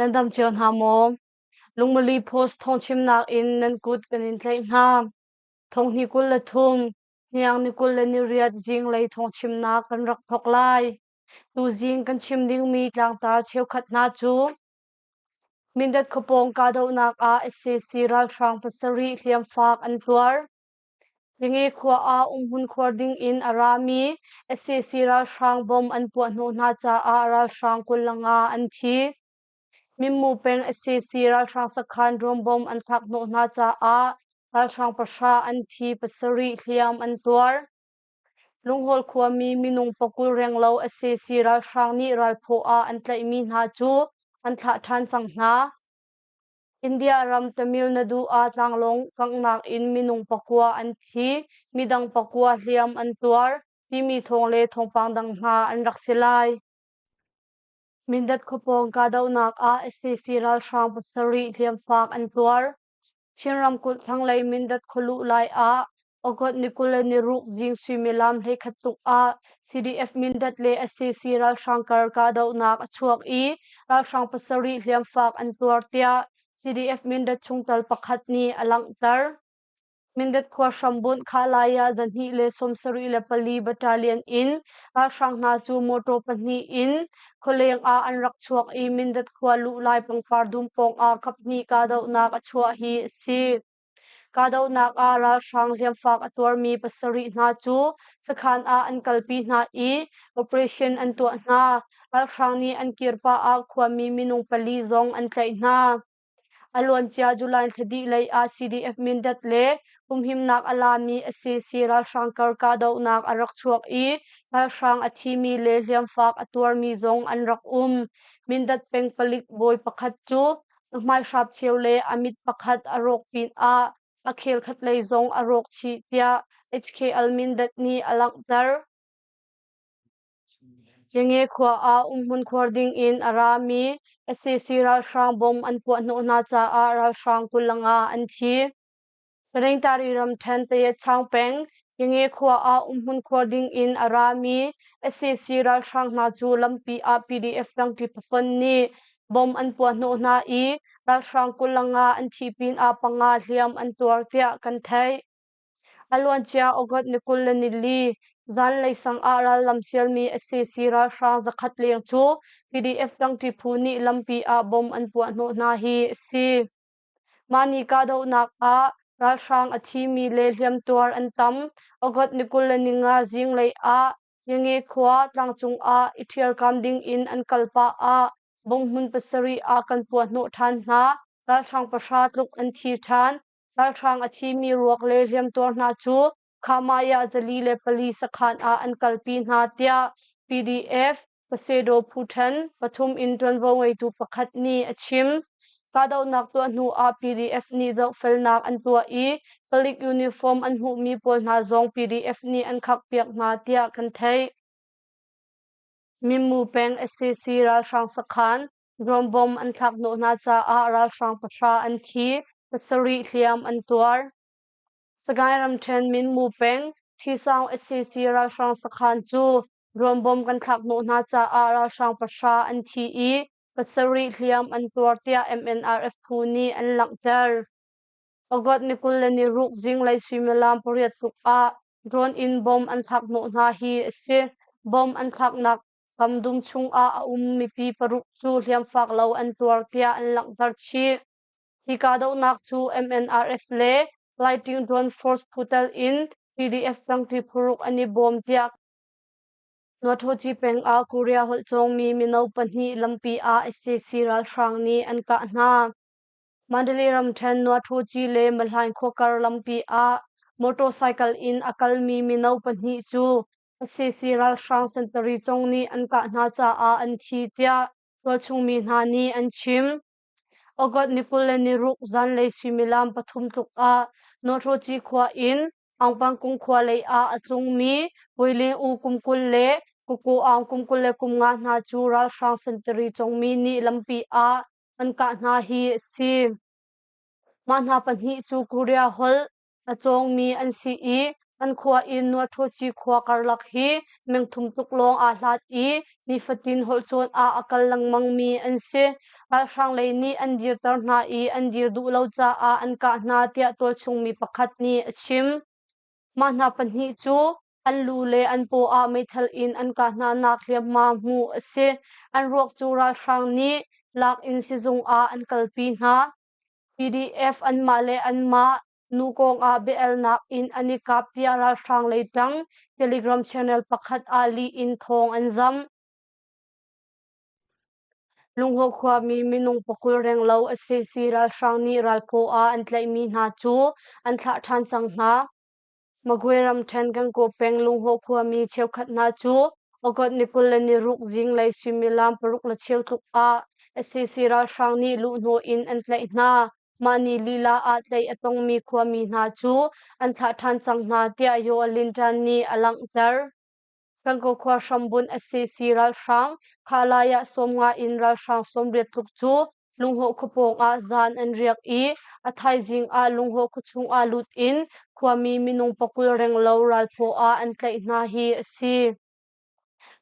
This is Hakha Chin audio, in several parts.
Nan dam cio hna maw? Lungmali Post thawngchimnak in nan kut kan in tlaih hna. Thonghni 23, hniang ni 28 zinglei thawngchimnak kan rak thawk lai. Tuzing kan chim dingmi tlangtar cheukhat hna cu Mindat khuapawng kahdohnak ah sac ralhrang pasarih hliamfak an tuar. Yange khua ah umhmun khuar ding in a rami sac ralhrang bom an puahhnawh hna caah ralhrang 25 an thi. Mimmu peng sac ralhrang sakhan drone bom an thlakhnawh hna caah ralhrang pahra an thi, pasarih hliam an tuar. Lunghawl khuami minung pakul renglo sac ralhrang nih ralphaw ah an tlaihmi hna cu an thlah ṭhan cang hna. India ram Tamil Nadu ah tlanglawng kanghnak in minung pakua an thi, midang pakua hliam an tuar, timi thawng le thawngpang dang hna an rak si lai. Mindat khuapawng kahdohnak ah sac ralhrang pasarih hliamfak an tuar. Chin ramkulh thlanglei Mindat khualuh lai ah August ni 26 zing suimilam 11 tuk ah CDF Mindat le sac ralhrang kar kahdohnak a chuak i ralhrang pasarih hliamfak an tuar tiah CDF Mindat chungtel pakhat nih a langhter. Mindat khua hrambunh Khalai ah 274 Battalion in ralhrang hna cu motor pahnih in khualeng ah an rak chuak i Mindat khua luh lai pangpar dum pawng ah kaphnih kahdohnak a chuah hi a si. Kahdohnak ah ralhrang hliamfak a tuarmi pasarih hna cu sakhan ah an kalpi hna i operation an tuah hna. Ralhrang nih an kir pah ah khuami minung pali zong an tlaih hna. A luancia July thla dih lei ah CDF Mindat le humhimnak a lami sac ralhrang kar kahdohnak a rak chuak i ralhrang a thimi le hliamfak a tuarmi zong an rak um. Mindat peng palik bawi pakhat cu a hmaihrap cheu le a mit pakhat a rawk pinah a khel khatlei zong a rawk chih tiah HKL Mindat nih a langhter. Yange khua ah umhmun khuar ding in a rami sac ralhrang bom an puahhnawh hna caah ralhrang 25 an thi. Rengtari ramṭhen Tayetchaung peng Yange khua ah umhmun khuar ding in a rami sac ralhrang hna cu lampi ah PDF rangṭi pafon nih bom an puahhnawh hna i ralhrang 25 an thih pinah panga hliam an tuar tiah kan theih. A luancia August ni 24 zanlei sang ah rallam sialmi sac ralhrang zakhat leng cu PDF tangṭi phu nih lampi ah bom an puahhnawh hna hi a si. Mah ni kahdohnak ah ralhrang a thimi le hliamtuar an tam. August ni 25 zinglei ah Yange khua tlangcung ah i ṭhialkam ding in an kal pah ah bonghmun pasarih ah kan puahhnawh ṭhan hna. Ralhrang pahra tluk an thi ṭhan. Ralhrang a thimi ruak le hliamtuar hna cu Khamaya 404 sakhan ah an kalpi hna tiah PDF Pasedaw phu ṭhen pathum in ṭuanvo ngeitu pakhat nih a chim. Kahdohnak tuah hnu ah PDF nih zohfelnak an tuah i palik uniform an hmuhmi pawl hna zong PDF nih an khakpiak hna tiah kan theih. Mimmu peng sac ralhrang sakhan Drone bomb an thlak hnawh hna caah ralhrang pahra an thi, pasarih hliam an tuar. Sagaing ramṭhen Minmu peng Ṭhisaung sac ralhrang sakhan cu drone bomb kan thlak hnawh hna caah ralhrang pahra an thi i pasarih hliam an tuar tiah MNRF phu nih an langhter. August ni 26 zinglei suimilam pariat tluk ah drone in bomb an thlak hnawh hna hi a si. Bomb an thlaknak Kamdum chungah a um mipi paruk cu hliamfak lo an tuar tiah an langhter chih. Hi kahdohnak cu MNRF le Lighting Drone Force phu tel in PDF tangṭi phuruk an i bawm tiah Nuathoci peng ah Korea holh cawngmi mino pahnih lampi ah sac ralhrang nih an kah hna. Mandalay ramṭhen Nuathoci le Mahlaing khuakar lampi ah motorcycle in a kalmi mino pahnih cu sac ralhrang sentari cong nih an kah hna caah an thi tiah tualchung mi hna nih an chim. August ni 26 zanlei suimilam pathum tluk ah Nawhrawci khua in Aungpangkung khua lei ah a tlungmi Puiling U kum 20 le Kuku Aung kum 25 hna cu ralhrang sentari congmi nih lampi ah an kah hna hi a si. Mah hna pahnih cu Korea holh a cawngmi an si i an khua in Nuaṭhoci khua karlak hi meng thum tluk lawng aa hlat i nifatin holh cawn ah a kal lengmangmi an si. Ralhrang lei nih an dirter hna i an dir duh lo caah an kah hna tiah tualchung mi pakhat nih a chim. Mah hna pahnih cu an lu le an paw ah meithal in an kah hnanak hliamhma hmuh a si. An ruak cu ralhrang nih lak in sizung ah an kalpi hna. PDF anmah le anmah nu kongah biaelnak in an i kap tiah ralhrang lei ṭang Telegram channel pakhat ah lih in thawng an zamh. Lungho khuami minung pakul renglo a sac ralhrang nih ralphaw ah an tlaihmi hna cu an thlah ṭhan cang hna. Magwe ramṭhen Gangaw peng Lungho khuami cheukhat hna cu August ni 26 zinglei suimilam 6:15 tluk ah sac ralhrang nih luhhnawh in an tlaih hna. Mah ni lila ah tlaih a tongmi khuami hna cu an thlah ṭhan cang hna tiah Yaw Lin Ṭan nih a langhter. Gangaw khua hrambunh a sac ralhrang Khalai ah 50 in ralhrang 80 tluk cu Lunghlawh khua pawng ah zan an riak i a thaizing ah Lunghlawh khua chung ah lut in khuami minung pakul renglo ralphaw ah an tlaih hna hi a si.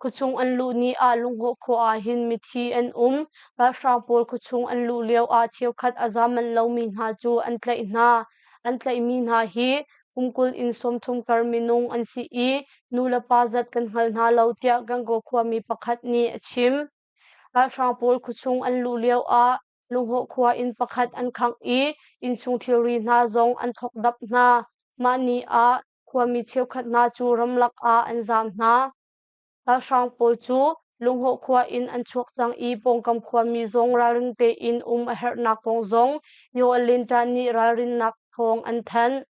Khuachung an luh ni ah Lunghlawh khua ah hin mithi an um. Ralhrang pawl khuachung an luh lio ah cheukhat a zaam manh lomi hna cu an tlaih hna. An tlaihmi hna hi kum 20 in 30 kar minung an si i nu le pa zat kan hngal hna lo tiah Gangaw khuami pakhat nih a chim. Ralhrang pawl khuachung an luh lio ah Lunghlawh khua inn pakhat an khangh i innchung thilri hna zong an thokdap hna. Mah ni ah khuami cheukhat hna cu ramlak ah an zaam hna. Ralhrang pawl cu Lunghlawh khua in an chuak cang i pawngkam khuami zong ralring tein um a herhnak kong zong Yaw Lin Ṭan nih ralrinnak thawng an thanh.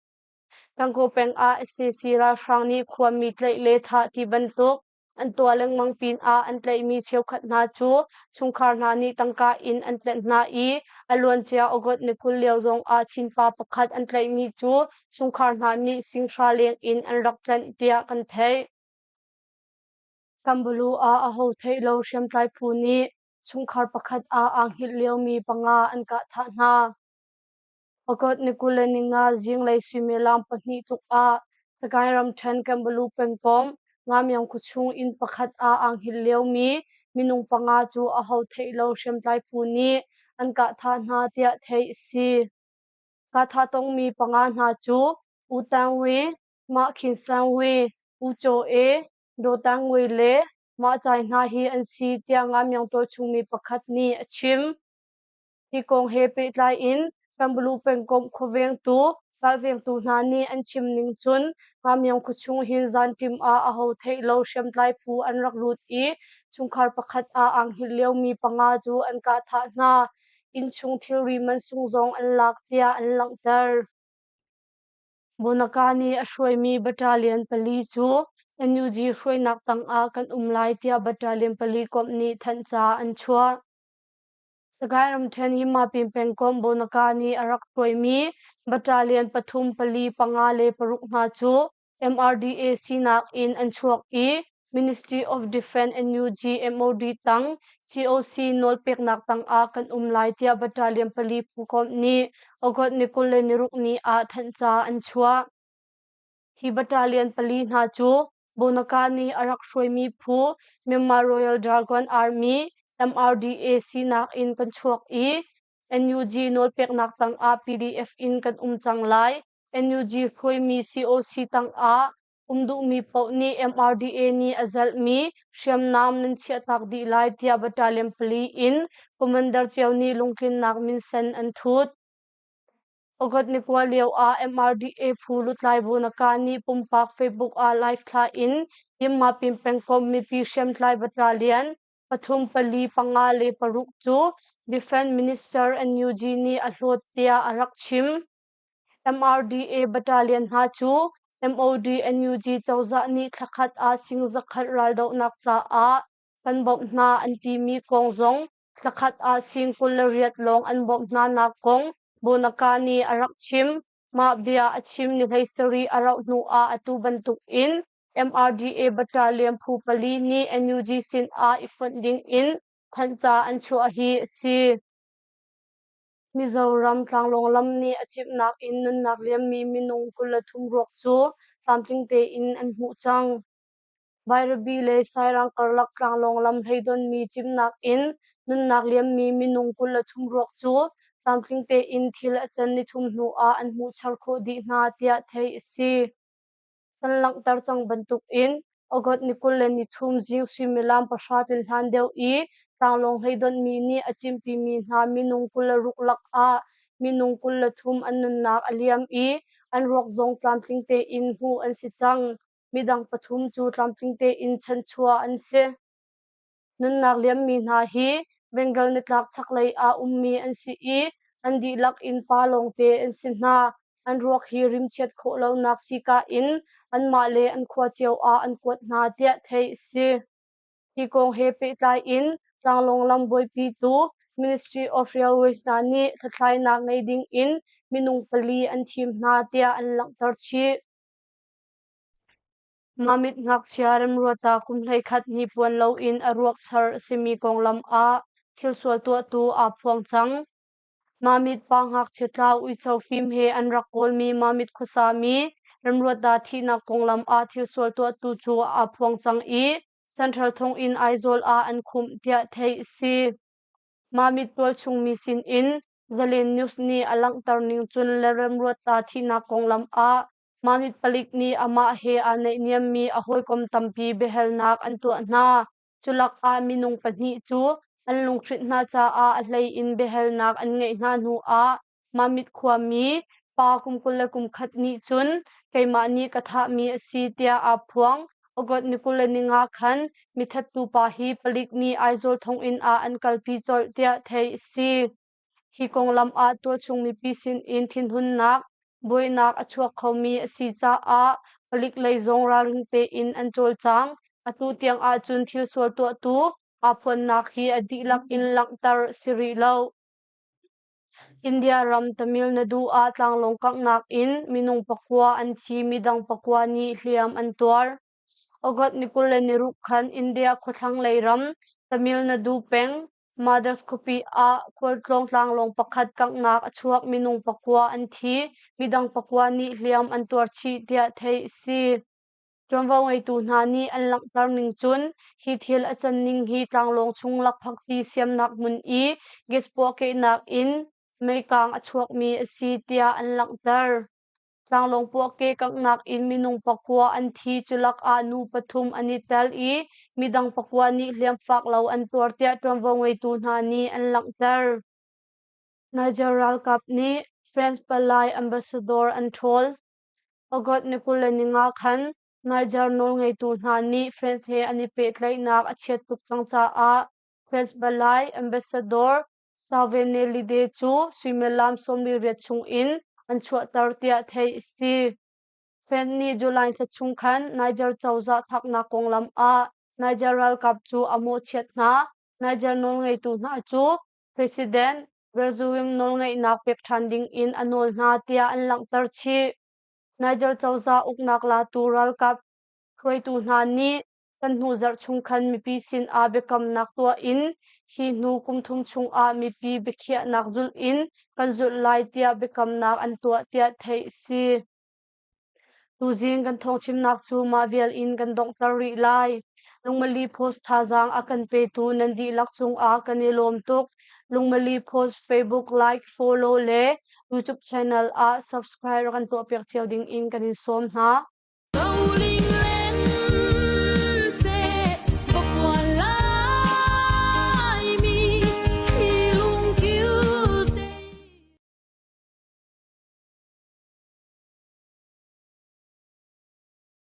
Gangaw peng ah sac ralhrang nih khuami tlaih le thah ti bantuk an tuah lengmang pinah an tlaihmi cheukhat hna cu chungkhar hna nih tangka in an tlenh hna i a luancia August ni 20 lio zongah Chinpa pakhat an tlaihmi cu chungkhar hna nih singhra leng in an rak tlenh tiah kan theih. Kambalu ah aho theih lo hriamtlai phu nih chungkhar pakhat ah aa hngilh liomi panga an kah thah hna. August ni 25 zinglei suimilam 2 tluk ah Sagaing ramṭhen Kambalu pengkomh Ngamyang khuachung inn pakhat ah aa hngilh liomi minung panga cu aho theih lo hriamtlai phu nih an kah thah hna tiah theih a si. Kah thah tongmi panga hna cu U Tang Wi, Mah Khin Sang Wi, U Caw E, Daw Tang Wi le Mah Cai hna hi an si tiah Ngamyang tualchungmi pakhat nih a chim. Hi kong he pehtlai in Kanbalu pengkomh khuavengtu ralvengtu hna nih an chim ning cun Ngamyang khuachung hin zanṭim ah aho theih lo hriamtlai phu an rak lut i chungkhar pakhat ah aa hngilh liomi panga cu an kah thah hna. Innchung thilri mansung zong an lak tiah an langhter. Monaka nih a hruaimi battalion pali cu NUG hruainak tangah kan um lai tiah battalion pali komh nih thanhca an chuah. Sagaing ramṭhen Himapin pengkomh Bonaka nih a rak hruaimi battalion pathum, pali, panga le paruk hna cu MRDA sinak in an chuak i Ministry of Defense NUG MOD tang COC nawlpeknak tangah kan um lai tiah battalion pali phukomh nih August ni 26 ni ah thanhca an chuah. Hi battalion pali hna cu Bonaka nih a rak hruaimi phu Myanmar Royal Dragon Army MRDA sinak in kan chuak i NUG nawlpeknak tangah PDF in kan um cang lai. NUG hruaimi COC tangah um duhmi paoh nih MRDA nih a zalhmi hriamnam nan chiahtak dih lai tiah battalion pali in commander cio nih lungtlinnak minsen an thut. August ni kua lio ah MRDA phu lutlai Bonaka nih pumpak Facebook ah live thlah in Yinmapin pengkomh mipi hriamtlai battalion pathum, pali, panga le paruk cu Defense Minister NUG nih a hlawt tiah a rak chim. MRDA battalion hna cu MOD NUG cozah nih thlakhat ah sing zakhat raldohnak caah kan bawmh hna an timi kong zong thlakhat ah sing 28 lawng an bawmh hna nak kong Bonaka nih a rak chim. Mah bia a chim ni 17 a rauh hnu ah atu bantuk in MRDA battalion phu pali nih NUG sin ah i fonh ding in thanhca an chuah hi a si. Mizoram tlanglawng lam nih a cimhnak in nunnak liammi minung 23 ruak cu tlamtling tein an hmuh cang. Bairabi le Sairang karlak tlanglawng lam hleidonmi cimhnak in Nunnak liammi minung 23 ruak cu tlamtling tein thil a can nithum hnu ah an hmuhchar khawh dih hna tiah theih a si. Kan langhter cang bantukin August ni 23 zing suimilam 10 tlin hlan deuh i tlanglawng hleidonhmi nih a cimpimi hna minung 26 lakah minung 23 an nunnak a liam i an ruak zong tlamtling tein hmuh an si cang. Midang pathum cu tlamtling tein chanchuah an si. Nunnak liammi hna hi Bengal nitlak chaklei ah ummi an si i an dihlak in pa lawngte an si hna. An ruak hi rimchiat khawh lonak sika in anmah le an khua cio ah an kuat hna tiah theih a si. Hi kong he pehtlai in tlanglawng lam buaipitu Ministry of Railways hna nih hlathlainak ngei ding in minung pali an thim hna tiah an langhter chih. Mamit ngakchia remruata kum 11 hnipuan loin a ruak char a simi konglam ah thilsual tuahtu aa phuang cang. Mamit pa ngakchia tlau uico fim he an rak kawlmi Mamit khuasami remruata thihnak konglam ah thilsual tuahtu cu aa phuang cang i Central thonginn Aizawl ah an khumh tiah theih a si. Mamit tualchung mi sinin Zalen News nih a langhter ning cun le remruata thihnak konglam ah Mamit palik nih amah he aa naihniammi a hawikom tampi biahalnak an tuah hna. Culak ah minung pahnih cu an lunghrinh hna caah a hlei in biahalnak an ngeih hna hnu ah Mamit khuami pa kum 21 nih cun keimah nih ka thahmi a si tiah aa phuang. August ni 25 khan mithattu pa hi palik nih Aizawl thonginn ah an kalpi colh tiah theih a si. Hi konglam ah tualchung mipi sinin thinhunnak, buainak a chuak khomi a si caah palik lei zong ralring tein an cawlcang. Atu tiang ahcun thil sual tuahtu aa phuannak hi a dihlak in langhter a si rih lo. India ram Tamil Nadu ah tlanglawng kanghnak in minung pakua an thi, midang pakua nih hliam an tuar. August ni 26 khan India khuathlanglei ram Tamil Nadu peng Madras khuapi ah khualtlawng tlanglawng pakhat kanghnak a chuak minung pakua an thi, midang pakua nih hliam an tuar chih tiah theih a si. Ṭuanvo ngeitu hna nih an langhter ning cun hi thil a can ning hi tlanglawng chung lakphakti siamnak hmun i gas puahkehnak in meikang a chuakmi a si tiah an langhter. Tlanglawng puahkeh kanghnak in minung pakua an thi. Culak ah nu pathum an i tel i midang pakua nih hliamfak lo an tuar tiah ṭuanvo ngeitu hna nih an langhter. Niger ralkap nih France palai ambassador an ṭhawl. August ni 25 khan Niger nawlngeitu hna nih France he an i pehtlaihnak a chiat tuk cang caah France palai ambassador Savenelide cu suimilam 48 chung in an chuahter tiah theih a si. France nih July thla chung khan Niger cozah thlaknak konglam ah Niger ralkap cu a mawhchiat hna. Niger nawlngeitu hna cu President Bazoum nawlngeihnak pek ṭhan ding in a nawl hna tiah an langhter chih. Niger cozah uknak latu ralkap hruaitu hna nih kan hnu zarh chung khan mipi sin ah biakamnak tuah in hi hnu kum thum chung ah mipi biakhiahnak zulh in kan zulh lai tiah biakamnak an tuah tiah theih a si. Tuzing kan thawngchimnak cu mah vial in kan donghter rih lai. Lungmali Post thazaang a kan petu nan dihlak cungah kan i lawm tuk. Lungmali Post Facebook like, follow le YouTube channel ah subscribe rak kan tuahpiak cio ding in kan in sawm hna.